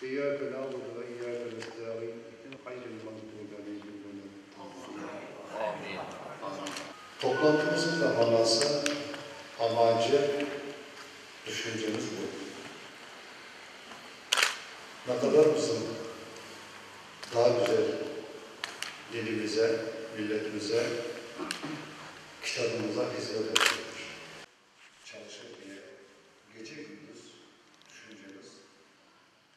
İyyâke na'budu ve iyyâke nesta'in Gayril mağdubi aleyhim veled-dâllin. Toplantımızın da manası, amacı, düşüncemiz bu. Ne qadar bizim daa güzel dinimize, milletimize, kitabımıza hizmet etmektir. Çalışır diye gece-gündüz düşüncemiz,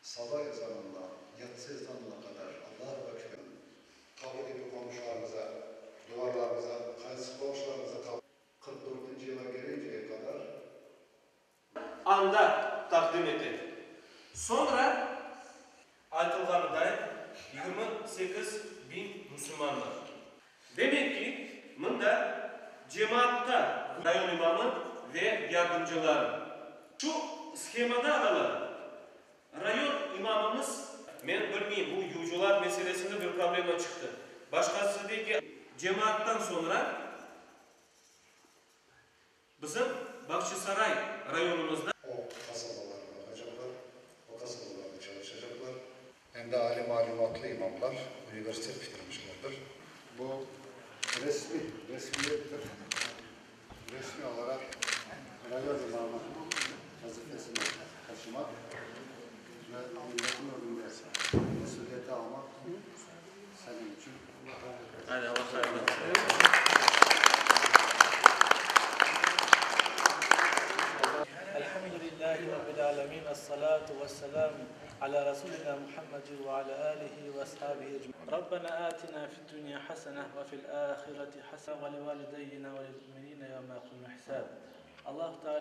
saba ezanından yatsı ezanına qadar Allahu Ekber. Qapı kibi qomşularımıza, duvarlarımıza, qaysı qomşularımıza qapı. 44 dörtünci yıla kelinceye qadar. Anda taqdim ete. Soñra aytılğanıday, 28 biñ musulmanlar. Demek ki, mında cemaatqa. Rayon imamı ve yardımcıları. Şu shemada, ağalar, rayon imamımız. Men bilmeyim, bu yuvcular meselesinde bir problema çıqtı. Başqası dey ki, cemaattan soñra bizim Bağçasaray rayonımızda. O qasabalarğa baqacaqlar, o qasabalarda çalışacaqlar. Em de aliy malümatlı imamlar, universitet bitirmişlerdir. Bu resmiy, resmiyettir. Resmiy olaraq rayon imamı vazifesini taşımaq ve milletniñ ögünde mesüliyeti almaq seniñ içün. Hadi, Allah hayırlı Elhamdülillahi Rabbil alemin, es-salatu ves-selam ala rasulina Muhammedin ve ala alihi ve ashabihi ecmain. Rabbena atina fid-dünya hasene ve fil-ahireti hasene ve li valideyyina ve lil-mu'minine yevme yekumul hisab. Allahu Teala.